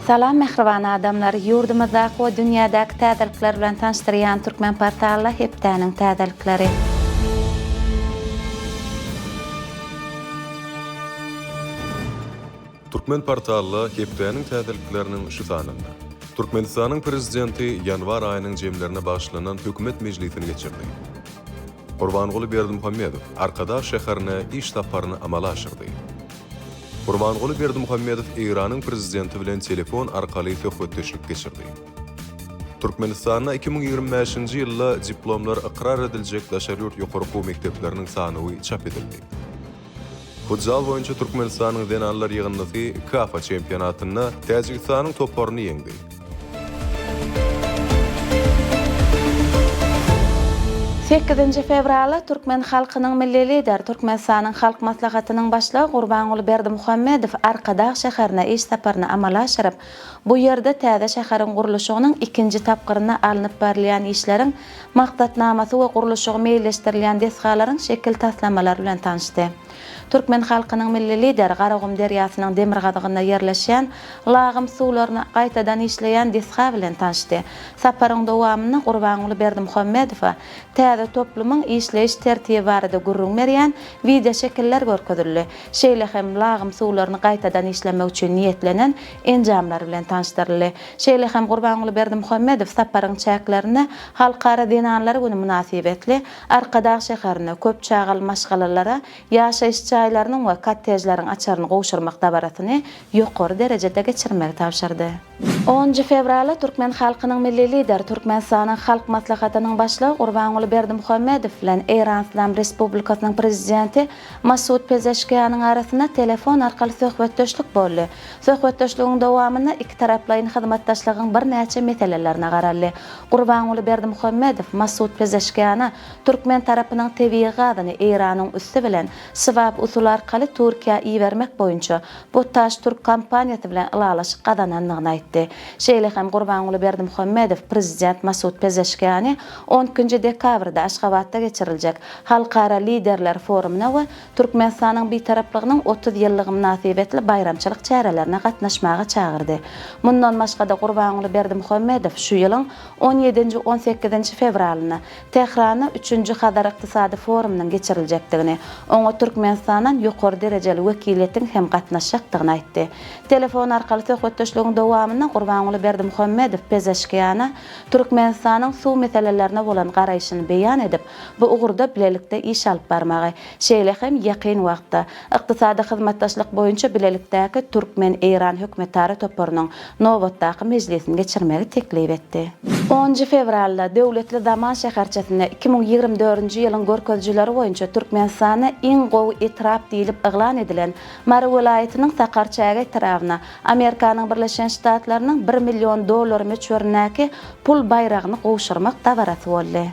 Salam mähriban adamlar! Ýurdumyzdaky we dünýädäki täzelikler bilen tanyşdyrýan Türkmen portalda hepdäniň täzelikleri. Türkmen portalda hepdäniň täzelikleriniň şu sanynda, Türkmenistanyň Prezidenti ýanwar aýynyň jemlerine bagyşlanan Hökümet mejlisini geçirdi. Gurbanguly Berdimuhamedow Arkadag şäherine iş saparyny amala aşyrdy. Gurbanguly Berdimuhamedow Eýranyň Prezidenti bilen telefon arkaly söhbetdeşlik geçirdi. Türkmenistanda 2025-nji ýylda diplomlar ykrar ediljek daşary ýurt ýokary okuw mekdepleriniň sanawy çap edildi. Futzal boýunça Türkmenistanyň zenanlar ýygyndysy KAFA çempionatynda Täjigistanyň toparyny ýeňdi. Sekizinji fewralda türkmen halkynyň Milli Lideri, Türkmenistanyň Halk Maslahatynyň Başlygy Gurbanguly Berdimuhamedow Arkadag şäherine iş saparyny amala aşyryp, bu ýerde täze şäheriň gurluşygynyň ikinji tapgyrynda alnyp barylýan işleriň maksatnamasy we gurluşygy meýilleşdirilýän desgalaryň şekil taslamalary bilen tanyşdy. Türkmen halkynyň Milli Lideri Garagum derýasynyň demirgazygynda ýerleşýän lagym suwlaryny gaýtadan işleýän desga bilen tanyşdy. Saparyň dowamynda Gurbanguly Berdimuhamedowa täze toplumyň işleýiş tertibi barada gürrüň berýän wideoşekiller görkezildi. Şeýle hem lagym suwlaryny gaýtadan işlemek üçin niýetlenen enjamlar bilen tanyşdyryldy. Şeýle hem Gurbanguly Berdimuhamedow saparyň çäklerinde Halkara zenanlar güni mynasybetli Arkadag şäherinde köp çagaly maşgalalara ýaşaýyş jaýlarynyň we kottejleriň açaryny gowşurmak dabarasyny ýokary derejede geçirmegi tabşyrdy. Onunjy fewralda türkmen halkynyň Milli Lideri, Türkmenistanyň Halk Maslahatynyň Başlygy Gurbanguly Berdimuhamedow bilen Eýran Yslam Respublikasynyň Prezidenti Masud Pezeşkianyň arasynda telefon arkaly söhbetdeşlik boldy. Söhbetdeşligiň dowamynda ikitaraplaýyn hyzmatdaşlygyň birnäçe meselelerine garaldy. Gurbanguly Berdimuhamedow Masud Pezeşkiana türkmen tarapynyň tebigy gazyny Eýranyň üsti bilen swap usuly arkaly Türkiýä ibermek boýunça Botaş türk kompaniýasy bilen ylalaşyk gazanandygyny aýtdy. Şeýle hem Gurbanguly Berdimuhamedow prezident Masud Pezeşkiany on ikinji dekabrda Aşgabatda geçiriljek Halkara Liderler forumyna we Türkmenistanyň Bitaraplygynyň 30 ýyllygy mynasybetli baýramçylyk çärelerine gatnaşmaga çagyrdy. Mundan başga-da Gurbanguly Berdimuhamedow şu ýylyň on ýedinji, on sekizinji fewralynda Tähranda üçünji Hazar ykdysady forumynyň geçiriljekdigini, oňa Türkmenistandan ýokary derejeli wekiliýetiň hem gatnaşjakdygyny aýtdy. Telefon arkaly söhbetdeşligiň dowamynda Gurbanguly Berdimuhamedow Pezeşkiana Türkmenistanyň suw meselelerine bolan garaýşyny beýan edip, bu ugurda bilelikde iş alyp barmagy, şeýle hem ýakyn wagtda Ykdysady hyzmatdaşlyk boýunça bilelikdäki türkmen-eýran hökümetara toparynyň nobatdaky mejlisini geçirmegi teklip etdi. Onunjy fewralda Döwletli Zaman şäherçesinde 2024-nji ýylyň görkezijileri boýunça Türkmenistanda iň gowy etrap diýlip yglan edilen Mary welaýatynyň Sakarçäge etrabyna Amerikanyň Birleşen Ştatlarynyň bir million dollary möçberindäki pul baýragyny gowşurmak dabarasy boldy.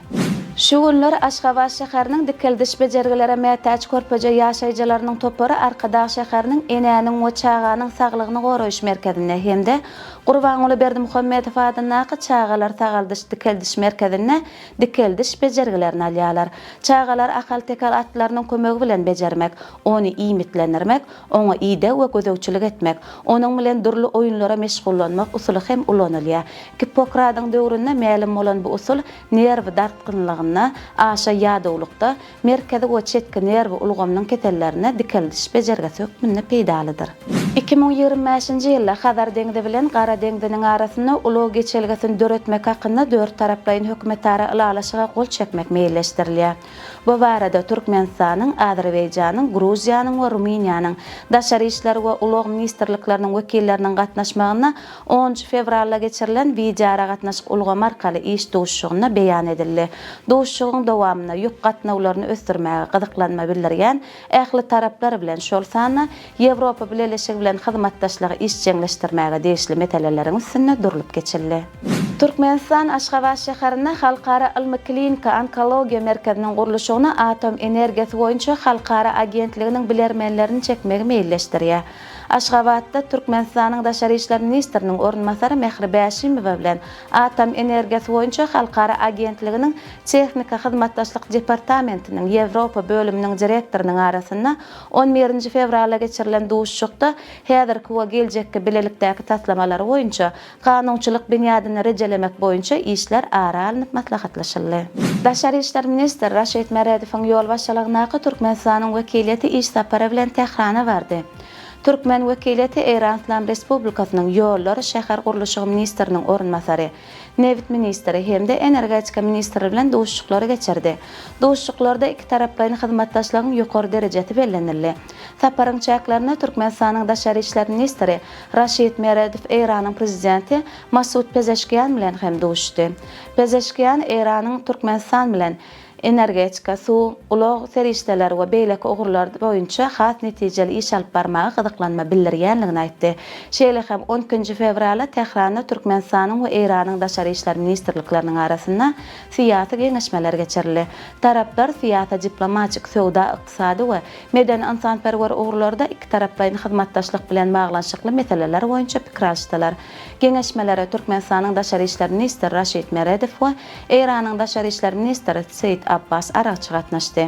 Şu günler Aşgabat şäheriniň dikeldiş bejergilere mätäç körpeje ýaşaýjylarynyň topary Arkadag şäheriniň Enäniň we çaganyň saglygyny goraýyş merkezinde hem-de Gurbanguly Berdimuhamedow adyndaky çagalar sagaldyş-dikeldiş merkezinde dikeldiş bejergilerini alýarlar. Çagalary ahalteke atlarynyň kömegi bilen bejermek, ony iýmitlendirmek, Oňa ideg we gözegçilik etmek, onuň bilen dürli oýunlara meşgullanmak usuly hem ulanylýar. Gippokradyň döwründe mälim bolan bu usul nerw dartgynlygynda, aşa ýadawlykda, merkezi we çetki nerw ulgamynyň kesellerinde dikeldiş bejergisi hökmünde peýdalydyr. 2025-nji ýylda Hazar deňzi bilen Gara deňziniň arasynda ulag geçelgesini döretmek hakynda dörttaraplaýyn hökümetara ylalaşyga gol çekmek meýilleşdirilýär. Bu barada Türkmenistanyň, Azerbaýjanyň, Gruziýanyň we Rumyniýanyň Daşary işler we ulag ministrlikleriniň wekilleriniň gatnaşmagynda onunjy fewralda geçirilen wideoaragatnaşyk ulgamy arkaly iş duşuşygynda beýan edildi. Duşuşygyň dowamynda ýük gatnawlaryny ösdürmäge gyzyklanma bildirýän ähli taraplar bilen, şol sanda Ýewropa Bileleşigi bilen hyzmatdaşlygy işjeňleşdirmäge degişli meseleleriň üstünde durlup geçildi. Türkmenistan Aşgabat şäherinde Halkara ylmy-kliniki onkologiýa merkeziniň gurluşygyna Atom energiýasy boýunça halkara agentliginiň bilermenlerini çekmegi meýilleşdirýär. Aşgabatda Türkmenistanyň daşary işler ministriniň orunbasary Mähri Bäşimowa bilen Atom energiýasy boýunça halkara agentliginiň Tehniki hyzmatdaşlyk departamentiniň Ýewropa bölüminiň direktorynyň arasynda on birinji fewralda geçirilen duşuşykda häzirki we geljekki bilelikdäki taslamalary boýunça kanunçylyk binýadyny rejelemek boýunça işler ara alnyp maslahatlaşyldy. Daşary işler ministri Raşid Meredowyň ýolbaşçylygyndaky Türkmenistanyň wekiliýeti iş sapary bilen Tährana bardy. Türkmen wekiliýeti Eýran Yslam Respublikasynyň Ýollar, şäher gurluşygy ministriniň orunbasary, nebit ministri hem-de energetika ministri bilen duşuşyklary geçirdi. Duşuşyklarda ikitaraplaýyn hyzmatdaşlygyň ýokary derejesi bellenildi. Saparyň çäklerinde Türkmenistanyň daşary işler ministri Raşid Meredow Eýranyň Prezidenti Masud Pezeşkian bilen hem duşuşdy. Pezeşkian Eýranyň Türkmenistan bilen energetika, suw, ulag serişdeleri we beýleki ugurlar boýunça has netijeli iş alyp barmaga gyzyklanma bildirýändigini aýtdy. Şeýle hem on ikinji fewralda Tähranda Türkmenistanyň we Eýranyň Daşary işler ministrlikleriniň arasynda syýasy geňeşmeler geçirildi. Taraplar syýasy-diplomatik, söwda-ykdysady we medeni-ynsanperwer ugurlarda ikitaraplaýyn hyzmatdaşlyk bilen baglanyşykly meseleler boýunça pikir alyşdylar. Geňeşmelere Türkmenistanyň Daşary işler ministri Raşid Meredow we Eýranyň Daşary işler ministri Seýid Abbas Aragçy gatnaşdy.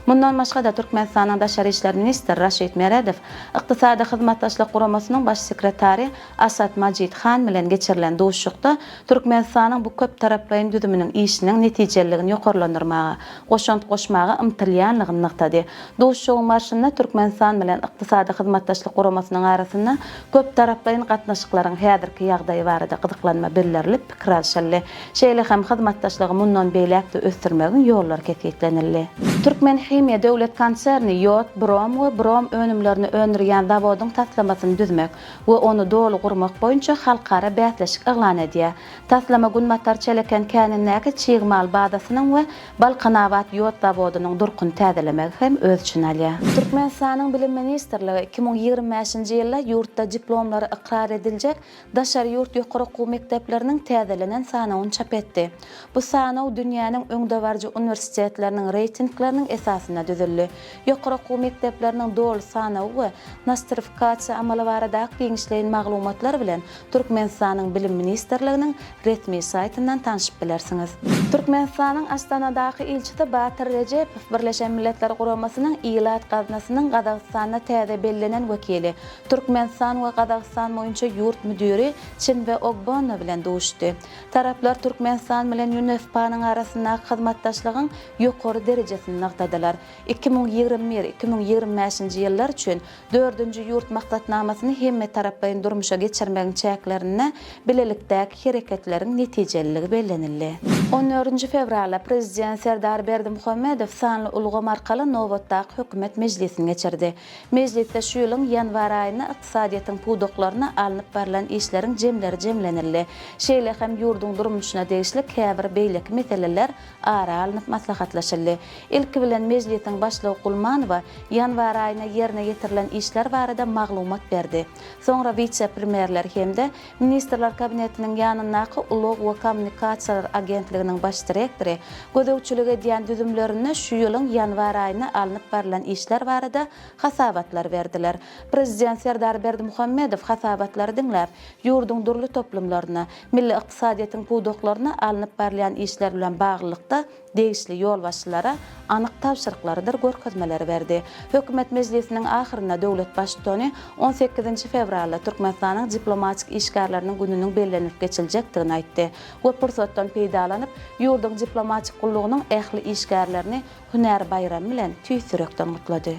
Mundan başga-da, Türkmenistanyň Daşary işler ministri Raşid Meredow Ykdysady Hyzmatdaşlyk Guramasynyň Baş sekretary Asad Majid Han bilen geçirilen duşuşykda Türkmenistanyň bu köptaraplaýyn düzüminiň işiniň netijeliligini ýokarlandyrmaga goşant goşmaga ymtylýanlygyny nygtady. Duşuşygyň barşynda Türkmenistan bilen Ykdysady Hyzmatdaşlyk Guramasynyň arasynda köptaraplaýyn gatnaşyklaryň häzirki ýagdaýy barada gyzyklanma bildirilip, pikir alşyldy. Şeýle hem hyzmatdaşlygy mundan beýläk-de ösdürmegiň ýollary kesgitlenildi. Türkmenhimiýa döwlet konserni ýod, brom we brom önümlerini öndürýän zawodyň taslamasyny düzmek we ony doly gurmak boýunça halkara bäsleşik yglan edýär. Taslama Günbatar Çeleken känindäki çig mal bazasynyň we Balkanabat ýod zawodynyň durkuny täzelemegi hem öz içine alýar. Türkmenistanyň Bilim ministrligi 2025-nji ýylda ýurtda diplomlary ykrar ediljek daşary ýurt ýokary okuw mekdepleriniň täzelenen sanawyny çap etdi. Bu sanaw dünýäniň öňdebaryjy uniwersitetleriniň reýtingleriniň esasynda düzüldi. Ýokary okuw mekdepleriniň doly sanawy we nostrifikasiýa amaly baradaky giňişleýin maglumatlar bilen Türkmenistanyň Bilim ministrliginiň resmi saýtyndan tanşyp bilersiňiz. Türkmenistanyň Astanadaky ilçisi Batyr Rejepow Birleşen Milletler Guramasynyň Ilat gaznasynyň Gazagystanda täze bellenen wekili, Türkmenistan we Gazagystan boýunça ýurt müdiri Çinwe Ogbonna bilen duşuşdy. Taraplar Türkmenistan bilen UNFPA-nyň arasyndaky hyzmatdaşlygyň ýokary derejesini nygtadylar. 2021, 2025-nji ýyllar üçin Dördünji ýurt maksatnamasyny hemmetaraplaýyn durmuşa geçirmegiň çäklerinde bilelikdäki hereketleriň netijeliligi bellenildi. On dördünji fewralda Prezident Serdar Berdimuhamedow sanly ulgam arkaly nobatdaky hökümet mejlisini geçirdi. Mejlisde şu ýylyň ýanwar aýynda ykdysadyýetiň pudaklarynda alnyp barlan işleriň jemleri jemlenildi. Şeýle hem ýurduň durmuşyna degişli käbir beýleki meseleler ara alnyp maslahatlaşyldy. Ilki bilen Mejlisiň Başlygy Gulmanowa ýanwar aýynda ýerine ýetirilen işler barada maglumat berdi. Soňra wise-premýerler hem-de Ministrler Kabinetiniň ýanyndaky Ulag we kommunikasiýalar agentliginiň baş direktory gözegçilik edýän düzümlerinde şu ýylyň ýanwar aýynda alnyp barlan işler barada hasabatlar berdiler. Prezident Serdar Berdimuhamedow hasabatlary diňläp, ýurduň dürli toplumlarynda, milli ykdysadyýetiň pudaklarynda alnyp barylýan işler bilen baglylykda degişli ýolbaşçylara anyk tabşyryklarydyr görkezmeleri berdi. Hökümet mejlisiniň ahyrynda döwlet Baştutany on sekizinji fewralda Türkmenistanyň diplomatik işgärleriniň gününiň bellenilip geçiljekdigini aýtdy we pursatdan peýdalanyp, ýurduň diplomatik gullugynyň ähli işgärlerini hünär baýramy bilen tüýs ýürekden gutlady.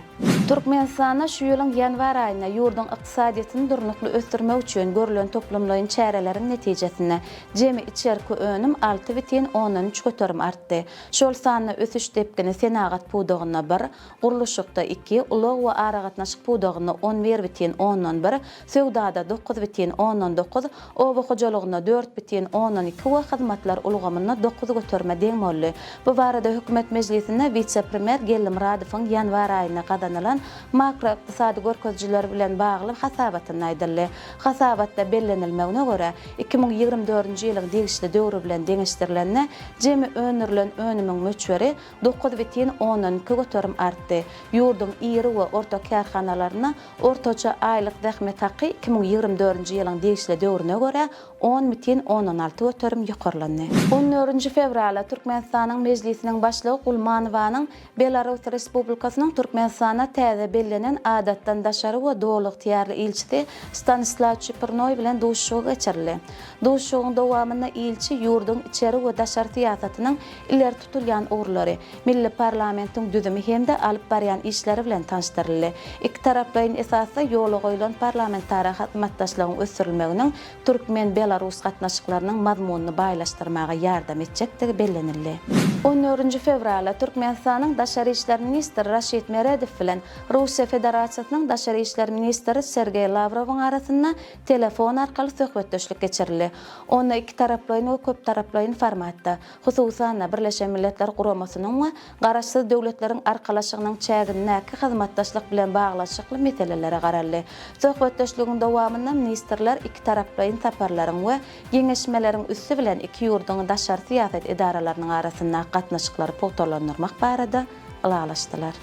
Türkmenistanda şu ýylyň ýanwar aýynda ýurduň ykdysadyýetini durnukly ösdürmek üçin görlen toplumlaýyn çäreleriň netijesinde jemi içerki önüm 6,3% artdy. Şol sanda ösüş depgini senagat pudagynda bir, gurluşykda iki, ulag we aragatnaşyk pudagynda 11,1, söwdada 9,9, oba hojalygynda 4,2 we hyzmatlar ulgamynda 9 göterime deň boldy. Bu barada Hökümet mejlisinde wise-premýer Geldi Myradowyň ýanwar aýynda gazanylan. esaslanýan makroykdysady görkezijiler bilen bagly hasabatynda aýdyldy. Hasabatda bellenilmegine görä, 2024-nji ýylyň degişli döwri bilen deňeşdirilende, jemi öndürilen önümiň möçberi 9,2% artdy. Ýurduň iri we orta kärhanalarynda ortaça aýlyk zähmet haky 2024-nji ýylyň degişli döwrüne görä 10,6% ýokarlandy. On dördünji fewralda Türkmenistanyň Mejlisiniň Başlygy Gulmanowanyň Belarus Respublikasynyň Türkmenistanda täze bellenen Adatdan daşary we Doly ygtyýarly ilçisi Stanislaw Çepurnoý bilen duşuşygy geçirildi. Duşuşygyň dowamynda ilçi ýurduň içeri we daşary syýasatynyň ileri tutulýan ugurlary, milli parlamentiň düzümi hem-de alyp barýan işleri bilen tanyşdyryldy. Ikitaraplaýyn esasda ýola goýlan parlamentara hyzmatdaşlygyň ösdürilmeginiň türkmen-belarus gatnaşyklarynyň mazmunyny baýlaşdyrmaga ýardam etjekdigi bellenildi. On dördünji fewralda Türkmenistanyň daşary işler ministri Raşid Meredow bilen Russiýa Federasiýasynyň daşary işler ministri Sergeý Lawrowyň arasynda telefon arkaly söhbetdeşlik geçirildi. Onda ikitaraplaýyn we köptaraplaýyn formatda, hususan-da, Birleşen Milletler Guramasynyň we Garaşsyz Döwletleriň Arkalaşygynyň çägindäki hyzmatdaşlyk bilen baglanyşykly meselelere garaldy. Söhbetdeşligiň dowamynda ministrler ikitaraplaýyn saparlaryň we geňeşmeleriň üsti bilen iki ýurduň daşary syýasat edaralarynyň arasyndaky gatnaşyklary pugtalandyrmak barada ylalaşdylar.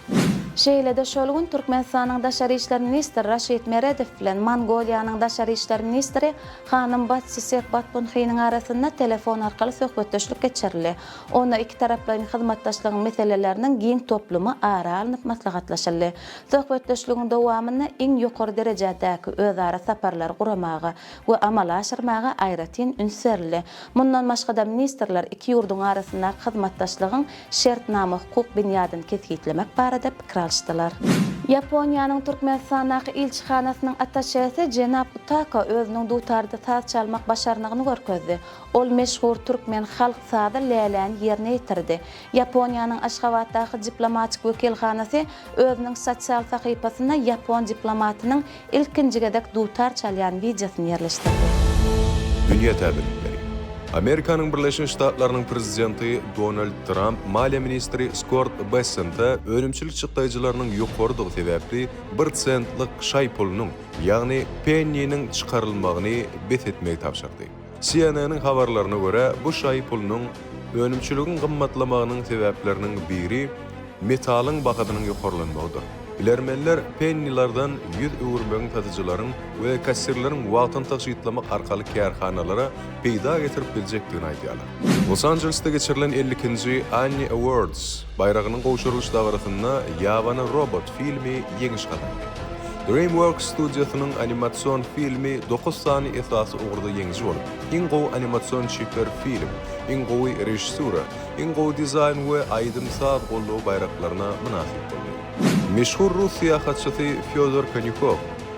Şeýle-de şol gün Türkmenistanyň daşary işler ministri Raşid Meredow bilen Mongoliýanyň daşary işler ministri hanym Batsisek Batbunhiniň arasynda telefon arkaly söhbetdeşlik geçirildi. Onda ikitaraplaýyn hyzmatdaşlygyň meseleleriniň giň toplumy ara alnyp maslahatlaşyldy. Söhbetdeşligiň dowamynda iň ýokary derejedäki özara saparlary guramaga we amala aşyrmaga aýratyn üns berildi. Mundan başga-da ministrler iki ýurduň arasyndaky hyzmatdaşlygyň şertnama-hukuk binýadyny kesgitlemek barada pikir alyşdylar. Ýaponiýanyň Türkmenistandaky ilçihanasynyň attaşesi jenap Utaka özüniň dutarda saz çalmak başarnygyny görkezdi. Ol meşhur türkmen halk sazy läläni ýerine ýetirdi. Ýaponiýanyň Aşgabatdaky diplomatik wekilhanasy özüniň sosial sahypasynda ýapon diplomatynyň ilkinji gezek dutar çalýan wideosyny ýerleşdirdi. Dünýä täzelikleri. Amerikanyň Birleşen Ştatlarynyň Prezidenti Donald Tramp maliýe ministri Skort Bessente önümçilik çykdaýjylarynyň ýokarydygy sebäpli bir sentlik şaý pulunyň, ýagny penniniň çykarylmagyny bes etmegi tabşyrdy. CNN-iň habarlaryna görä, bu şaý pulunyň önümçiligiň gymmatlamagynyň sebäpleriniň biri metalyň bahasynyň ýokarlanmagydyr. Bilermenler pennilerden 100 öwürmegiň satyjylaryň we kassirleriň wagtyny tygşytlamak arkaly kärhanalara peýda getirip biljekdigini aýdýarlar. Los-Anjelesde geçirilen 52-nji Annie Awards baýragynyň gowşurylyş dabarasynda Ýabany robot filmi ýeňiş gazandy. DreamWorks studiýasynyň animasion filmi dokuz sany esasy ugurda ýeňiji bolup, iň gowy animasion çeper film, iň gowy režissura, iň gowy dizaýn we aýdym-saz goldawy baýraklaryna mynasyp boldy. Meşhur rus syýahatçysy Fýodor Konýukow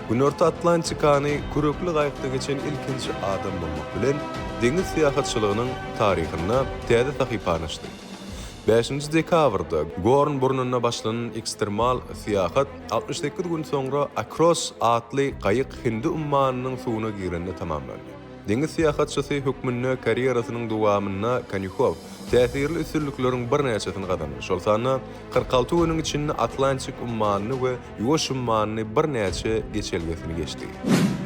Günorta Atlantikany kürekli gaýykda geçen ilkinji adam bolmak bilen, deňiz syýahatçylygynyň taryhynda täze sahypany açdy. Bäşinji dekabrda Gorn burnunda başlanan ekstremal syýahat 68 gün soňra Akros atly gaýyk Hindi ummanynyň suwuna girende tamamlandy. Deňiz syýahatçysy hökmünde karýerasynyň dowamynda Konýuhow täsirli üstünlikleriň birnäçesini gazandy, şol sanda 46 günüň içinde Atlantik ummanyny we Ýuwaş ummanyny birnäçe geçelgesini geçdi.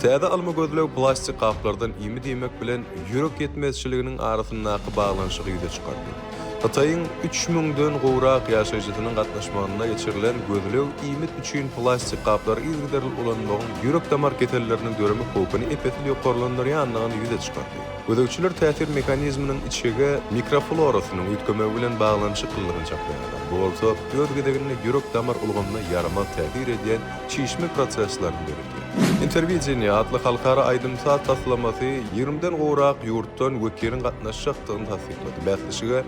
Täze ylmy gözleg plastik gaplardan iýmit iýmek bilen ýürek ýetmezçiliginiň arasyndaky baglanyşygy ýüze çykardy. Hytaýyň üç müňden gowrak ýaşaýjysynyň gatnaşmagynda geçirilen gözleg iýmit üçin plastik gaplary yzygiderli ulanmagyň ýürek-damar keselleriniň döremek howpuny ep-esli ýokarlandyrýandygyny ýüze çykardy. Gözegçiler täsir mehanizminiň içege mikroflorasynyň üýtgemegi bilen baglanyşyklylygyny çaklaýarlar. Bu bolsa, öz gezeginde ýürek-damar ulgamyna ýaramaz täsir edýän çişme proseslerini döredýär. Interwideniýe atly halkara aýdym-saz taslamasy ýigrimiden gowrak ýurtdan wekiliň gatnaşjakdygyny tassyklady. Bäsleşige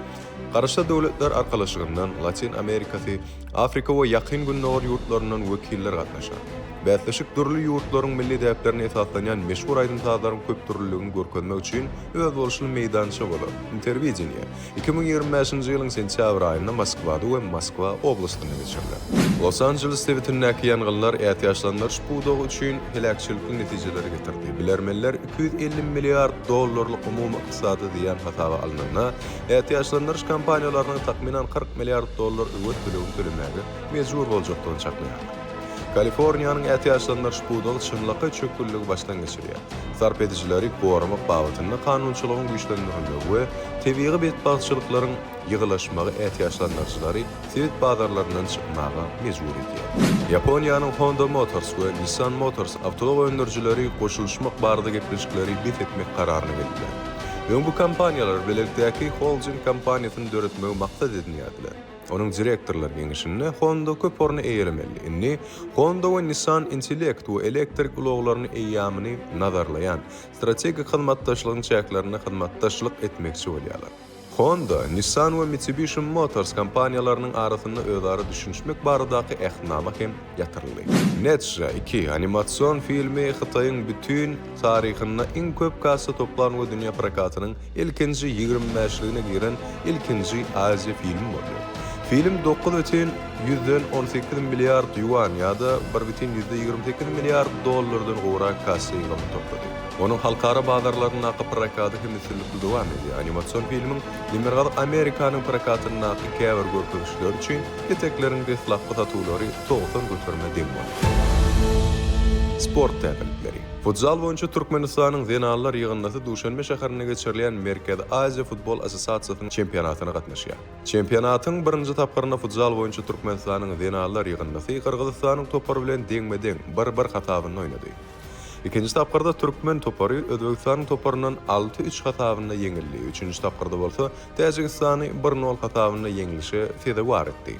Garaşsyz Döwletler Arkalaşygyndan, Latyn Amerikasy, Afrika we Ýakyn Gündogar ýurtlaryndan wekiller gatnaşar. Bäsleşik dürli ýurtlaryň milli däplerine esaslanýan meşhur aýdym-sazlaryň köpdürlüligini görkezmek üçin özboluşly meýdança bolar. Interwideniýe 2025-nji ýylyň sentýabr aýynda Moskwada we Moskwa oblastynda geçiriler. Los-Anjeles sebitindäki ýangynlar ätiýaçlandyryş pudagy üçin heläkçilikli netijeleri getirdi. Bilermenler 250 milliard dollarlyk umumy ykdysady zyýan hasaba alnanda, ätiýaçlandyryş kompaniýalarynyň takmynan 40 milliard dollar öwez tölegini tölemäge mejbur boljakdygyny çaklaýarlar. Kaliforniýanyň ätiýaçlandyryş pudagy çynlakaý çökgünligi başdan geçirýär. Sarp edijileri goramak babatynda kanunçylygyň güýçlendirilmegi we tebigy betbagtçylyklaryň ýygylaşmagy ätiýaçlandyryjylary sebit bazarlaryndan çykmaga mejbur edýär. Ýaponiýanyň Honda Motors we Nissan Motors awtoulag öndürijileri goşulyşmak barada gepleşikleri bes etmek kararyna geldiler. Öň bu kompaniýalar bilelikdäki holding kompaniýasyny döretmegi maksat edinýärdiler. Onuň direktorlar geňeşinde Honda köp orny eýelemelidi. Indi Honda we Nissan intellekt we elektrik ulaglaryny eýýamyny nazarlaýan strategik hyzmatdaşlygyň çäklerinde hyzmatdaşlyk etmekçi bolýarlar. Honda, Nissan we Mitsubishi Motors kompaniýalarynyň arasynda özara düşünişmek baradaky ähtnama hem ýatyryldy. Netsja iki animasion filmi Hytaýyň bütin taryhynda iň köp kassa toplan we dünýä prokatynyň ilkinji 20 bäşligine giren ilkinji Aziýa filmi boldy. Film 9,18 milliard ýuan ýa-da 1,28 milliard dollardan gowrak kassa ýygymyny toplady. Onuň halkara bazarlaryndaky prokady hem üstünlikli dowam edýär. Animasion filmiň Demirgazyk Amerikanyň prokatyndaky käbir görkezişleri üçin petekleriň deslapky satuwlary 90 göterime deň boldy. Sport täzelikleri. Futzal boýunça Türkmenistanyň zenanlar ýygyndysy Duşanbe şäherinde geçirilýän Merkezi Aziýa futbol assosiasiýasynyň çempionatyna gatnaşýar. Çempionatyň birinji tapgyrynda futzal boýunça Türkmenistanyň zenanlar ýygyndysy Gyrgyzystanyň topary bilen deňme-deň, bir-bir hasabynda oýnady. Ikinji tapgyrda türkmen topary Özbegistanyň toparyndan alty-üç hasabynda ýeňildi, üçünji tapgyrda bolsa Täjigistany bir-nol hasabynda ýeňlişe sezewar etdi.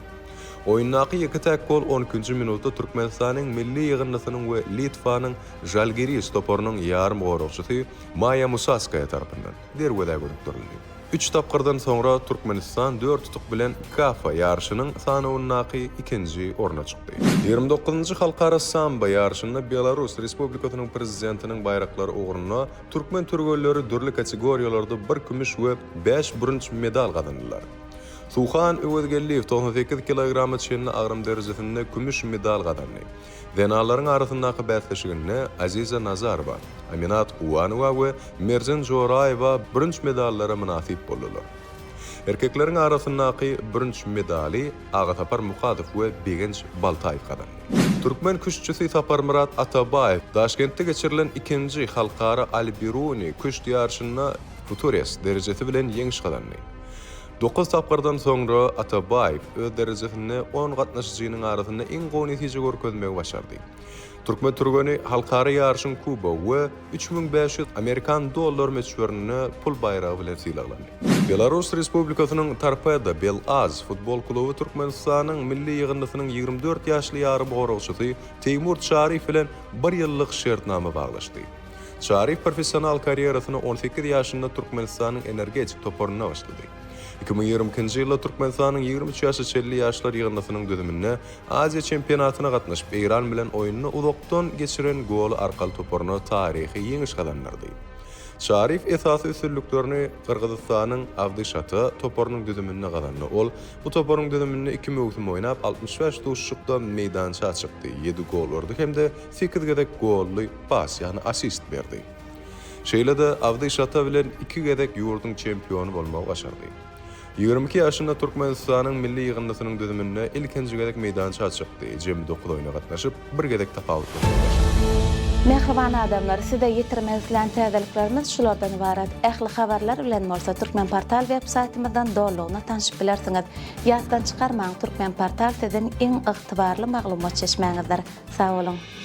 Oýundaky ýeke-täk gol on ikinji minutda Türkmenistanyň milli ýygyndysynyň we Litwanyň Žalgiris toparynyň ýarym goragçysy Maýa Musaskaýa tarapyndan derwezä gönükdirildi. Üç tapgyrdan soňra Türkmenistan dört utuk bilen CAFA ýaryşynyň sanawyndaky ikinji orna çykdy. 29-njy halkara sambo ýaryşynda Belarus Respublikasynyň Prezidentiniň baýraklary ugrunda türkmen türgenleri dürli kategoriýalarda bir kümüş we bäş bürünç medal gazandylar. Suhan Öwezgeldiýew 98 kilograma çenli agram derejesinde kümüş medal gazandy. Zenanlaryň arasyndaky bäsleşiginde Aziza Nazarowa, Aminat Guwanowa we Merjen Joraýewa bürünç medallara mynasyp boldular. Erkekleriň arasyndaky bürünç medaly Agasapar Mukadow we Begenç Baltaýew gazandy. Türkmen küştçüsi Saparmyrat Atabaýew Daşkentde geçirilen ikinji halkara Al-Biruni küşt ýaryşynda Futures derejesi bilen ýeňiş gazandy. Dokuz tapgyrdan soňra Atabaýew öz derejesinde on gatnaşyjynyň arasynda iň gowy netije görkezmegi başardy. Türkmen türgeni halkara ýaryşyň kubogy we 3500 amerikan dollar möçberinde pul baýragy bilen sylaglandy. Belarus Respublikasynyň Torpedo BelAZ futbol kluby Türkmenistanyň milli ýygyndysynyň 24 ýaşly ýarymgoragçysy Teýmur Çaryýew bilen bir ýyllyk şertnama baglaşdy. Çaryýew professional karýerasyny 18 ýaşynda Türkmenistanyň Energetik toparynda başlady. 2022-nji ýylda Türkmenistanyň 23 ýaşa çenli ýaşlar ýygyndysynyň düzüminde Aziýa çempionatyna gatnaşyp, Eýran bilen oýunda uzakdan geçiren goly arkaly toparyna taryhy ýeňiş gazandyrdy. Çaryýew esasy üstünliklerini Gyrgyzystanyň Abdyşata toparynyň düzüminde gazandy. Ol bu toparyň düzüminde iki möwsüm oýnap, 65 duşuşykda meýdança çykdy, ýedi gol urdy hem-de sekiz gezek golly pas, ýagny asist berdi. Şeýle-de, Abdyşata bilen iki gezek ýurduň çempiony bolmagy başardy. 22 ýaşynda Türkmenistanyň milli ýygyndysynyň düzüminde ilkinji gezek meýdança çykdy, jemi dokuz oýna gatnaşyp, bir gezek tapawutlanmagy başardy. Mähriban adamlar, size ýetirmek islän täzeliklerimiz şulardan ybarat. Ähli habarlar bilen bolsa Türkmenportal web saýtymyzdan dolulygyna tanşyp bilersiňiz. Ýatdan çykarmaň, Türkmenportal siziň iň ygtybarly maglumat çeşmäňizdir. Sag boluň!